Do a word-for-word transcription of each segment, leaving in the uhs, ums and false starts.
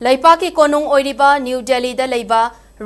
ꯂꯩꯄꯥꯛꯀꯤ ꯀꯣꯅꯨꯡ ꯑꯣꯏꯔꯤꯕ ꯅ꯭ꯌꯨ ꯗꯦꯜꯂꯤꯗ ꯂꯩꯕ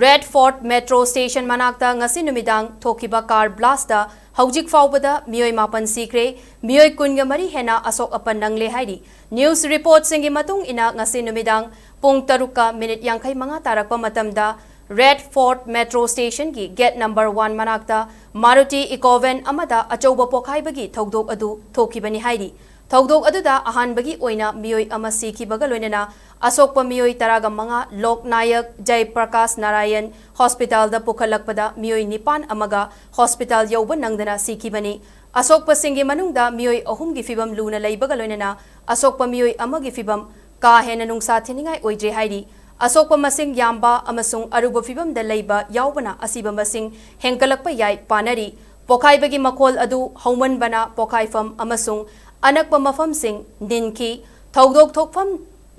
ꯔꯦꯗ ꯐꯣꯔꯠ ꯃꯦꯇ꯭ꯔꯣ ꯁ꯭ꯇꯦꯁꯟ ꯃꯅꯥꯛꯇ ꯉꯁꯤ ꯅꯨꯃꯤꯗꯥꯡ ꯊꯣꯛꯈꯤꯕ ꯀꯥꯔ ꯕ꯭ꯂꯥꯁꯇ ꯍꯧꯖꯤꯛ ꯐꯥꯎꯕꯗ ꯃꯤꯑꯣꯏ ꯃꯥꯄꯟ ꯁꯤꯈ꯭ꯔꯦ, ꯃꯤꯑꯣꯏ ꯀꯨꯟꯒ ꯃꯔꯤ ꯍꯦꯟꯅ ꯑꯁꯣꯛ ꯑꯄꯟ ꯅꯪꯂꯦ ꯍꯥꯏꯔꯤ꯫ ꯅ꯭ꯌꯨꯁ ꯔꯤꯄꯣꯔꯠꯁꯤꯡꯒꯤ ꯃꯇꯨꯡ ꯏꯟꯅ, ꯉꯁꯤ ꯅꯨꯃꯤꯗꯥꯡ ꯄꯨꯡ ꯇꯔꯨꯛꯀ ꯃꯤꯅꯤꯠ ꯌꯥꯡꯈꯩ ꯃꯉꯥ ꯇꯥꯔꯛꯄ ꯃꯇꯝꯗ ꯔꯦꯗ ꯐꯣꯔꯠ ꯃꯦꯇ꯭ꯔꯣ ꯁ꯭ꯇꯦꯁꯟꯒꯤ ꯒꯦꯠ ꯅꯝꯕꯔ ꯋꯥꯟ ꯃꯅꯥꯛꯇ ꯃꯥꯔꯨꯇꯤ ꯏꯀꯣ ꯚꯦꯟ ꯑꯃꯗ ꯑꯆꯧꯕ ꯄꯣꯈꯥꯏꯕꯒꯤ ꯊꯧꯗꯣꯛ ꯑꯗꯨ ꯊꯣꯛꯈꯤꯕꯅꯤ ꯍꯥꯏꯔꯤ꯫ ꯊꯧꯗꯣꯛ ꯑꯗꯨꯗ ꯑꯍꯥꯟꯕꯒꯤ ꯑꯣꯏꯅ ꯃꯤꯑꯣꯏ ꯑꯃ ꯁꯤꯈꯤꯕꯒ ꯂꯣꯏꯅꯅ ꯑꯁꯣꯛꯄ ꯃꯤꯑꯣꯏ ꯇꯔꯥꯒ ꯃꯉꯥ ꯂꯣꯛ ꯅꯥꯌꯛ ꯖꯌ ꯄ꯭ꯔꯀꯥꯁ ꯅꯥꯔꯥꯌꯟ ꯍꯣꯁꯄꯤꯇꯥꯜꯗ ꯄꯨꯈꯠꯂꯛꯄꯗ ꯃꯤꯑꯣꯏ ꯅꯤꯄꯥꯟ ꯑꯃꯒ ꯍꯣꯁꯄꯤꯇꯥꯜ ꯌꯧꯕ ꯅꯪꯗꯅ ꯁꯤꯈꯤꯕꯅꯤ꯫ ꯑꯁꯣꯛꯄꯁꯤꯡꯒꯤ ꯃꯅꯨꯡꯗ ꯃꯤꯑꯣꯏ ꯑꯍꯨꯝꯒꯤ ꯐꯤꯕꯝ ꯂꯨꯅ ꯂꯩꯕꯒ ꯂꯣꯏꯅꯅ ꯑꯁꯣꯛꯄ ꯃꯤꯑꯣꯏ ꯑꯃꯒꯤ ꯐꯤꯕꯝ ꯀꯥ ꯍꯦꯟꯅ ꯅꯨꯡꯁꯥ ꯊꯤꯅꯤꯡꯉꯥꯏ ꯑꯣꯏꯗ꯭ꯔꯦ ꯍꯥꯏꯔꯤ꯫ ꯑꯁꯣꯛꯄ ꯃꯁꯤꯡ ꯌꯥꯝꯕ ꯑꯃꯁꯨꯡ ꯑꯔꯨꯕ ꯐꯤꯕꯝꯗ ꯂꯩꯕ ꯌꯥꯎꯕꯅ ꯑꯁꯤꯕ ꯃꯁꯤꯡ ꯍꯦꯟꯒꯠꯂꯛꯄ ꯌꯥꯏ ꯄꯥꯅꯔꯤ꯫ ꯄꯣꯈꯥꯏꯕꯒꯤ ꯃꯈꯣꯜ ꯑꯗꯨ ꯍꯧꯃꯟꯕꯅ ꯄꯣꯈꯥꯏꯐꯝ ꯑꯃꯁꯨꯡ ꯑꯅꯛꯄ ꯃꯐꯝꯁꯤꯡ ꯅꯤꯟꯈꯤ꯫ ꯊꯧꯗꯣꯛ ꯊꯣꯛꯐꯝ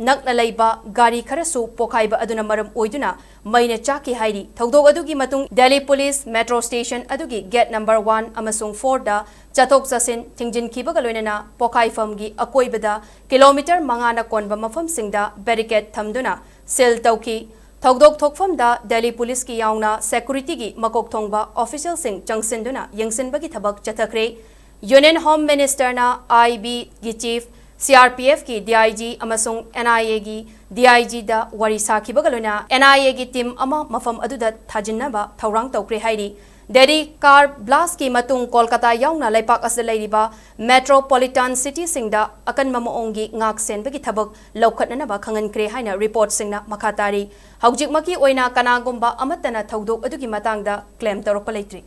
ꯅꯛꯅ ꯂꯩꯕ ꯒꯥꯔꯤ ꯈꯔꯁꯨ ꯄꯣꯈꯥꯏꯕ ꯑꯗꯨꯅ ꯃꯔꯝ ꯑꯣꯏꯗꯨꯅ ꯃꯩꯅ ꯆꯥꯛꯈꯤ ꯍꯥꯏꯔꯤ꯫ ꯊꯧꯗꯣꯛ ꯑꯗꯨꯒꯤ ꯃꯇꯨꯡ ꯗꯦꯜꯂꯤ ꯄꯨꯂꯤꯁ ꯃꯦꯇ꯭ꯔꯣ ꯁ꯭ꯇꯦꯁꯟ ꯑꯗꯨꯒꯤ ꯒꯦꯠ ꯅꯝꯕꯔ ꯋꯥꯟ ꯑꯃꯁꯨꯡ ꯐꯣꯔꯗ ꯆꯠꯊꯣꯛ ꯆꯠꯁꯤꯟ ꯊꯤꯡꯖꯤꯟꯈꯤꯕꯒ ꯂꯣꯏꯅꯅ ꯄꯣꯈꯥꯏꯐꯝꯒꯤ ꯑꯀꯣꯏꯕꯗ ꯀꯤꯂꯣꯃꯤꯇꯔ ꯃꯉꯥꯅ ꯀꯣꯟꯕ ꯃꯐꯝꯁꯤꯡꯗ ꯕꯦꯔꯤꯀꯦꯗ ꯊꯝꯗꯨꯅ ꯁꯤꯜ ꯇꯧꯈꯤ꯫ ꯊꯧꯗꯣꯛ ꯊꯣꯛꯐꯝꯗ ꯗꯦꯜꯂꯤ ꯄꯨꯂꯤꯁꯀꯤ ꯌꯥꯎꯅ ꯁꯦꯀꯨꯔꯤꯇꯤꯒꯤ ꯃꯀꯣꯛ ꯊꯣꯡꯕ ꯑꯣꯐꯤꯁꯤꯌꯦꯜꯁꯤꯡ ꯆꯪꯁꯤꯟꯗꯨꯅ ꯌꯦꯡꯁꯤꯟꯕꯒꯤ ꯊꯕꯛ ꯆꯠꯊꯈ꯭ꯔꯦ꯫ ꯌꯨꯅꯤꯌꯟ ꯍꯣꯝ ꯃꯤꯅꯤꯁꯇꯔꯅ ꯑꯥꯏ ꯕꯤꯒꯤ ꯆꯤꯐ, ꯁꯤ ꯑꯥꯔ ꯄꯤ ꯑꯦꯐꯀꯤ ꯗꯤ ꯑꯥꯏ ꯖꯤ ꯑꯃꯁꯨꯡ ꯑꯦꯟ ꯑꯥꯏ ꯑꯦꯒꯤ ꯗꯤ ꯑꯥꯏ ꯖꯤꯗ ꯋꯥꯔꯤ ꯁꯥꯈꯤꯕꯒ ꯂꯣꯏꯅꯅ ꯑꯦꯟ ꯑꯥꯏ ꯑꯦꯒꯤ ꯇꯤꯝ ꯑꯃ ꯃꯐꯝ ꯑꯗꯨꯗ ꯊꯥꯖꯤꯟꯅꯕ ꯊꯧꯔꯥꯡ ꯇꯧꯈ꯭ꯔꯦ ꯍꯥꯏꯔꯤ꯫ ꯗꯦꯜꯂꯤ ꯀꯥꯔ ꯕ꯭ꯂꯥꯁꯀꯤ ꯃꯇꯨꯡ ꯀꯣꯜꯀꯇꯥ ꯌꯥꯎꯅ ꯂꯩꯄꯥꯛ ꯑꯁꯤꯗ ꯂꯩꯔꯤꯕ ꯃꯦꯇ꯭ꯔꯣꯄꯣꯂꯤꯇꯥꯟ ꯁꯤꯇꯤꯁꯤꯡꯗ ꯑꯀꯟꯕ ꯃꯑꯣꯡꯒꯤ ꯉꯥꯛ ꯁꯦꯟꯕꯒꯤ ꯊꯕꯛ ꯂꯧꯈꯠꯅꯅꯕ ꯈꯪꯍꯟꯈ꯭ꯔꯦ ꯍꯥꯏꯅ ꯔꯤꯄꯣꯔꯠꯁꯤꯡꯅ ꯃꯈꯥ ꯇꯥꯔꯤ꯫ ꯍꯧꯖꯤꯛꯃꯛꯀꯤ ꯑꯣꯏꯅ ꯀꯅꯥꯒꯨꯝꯕ ꯑꯃꯠꯇꯅ ꯊꯧꯗꯣꯛ ꯑꯗꯨꯒꯤ ꯃꯇꯥꯡꯗ ꯀ꯭ꯂꯦꯝ ꯇꯧꯔꯛꯄ ꯂꯩꯇ꯭ꯔꯤ꯫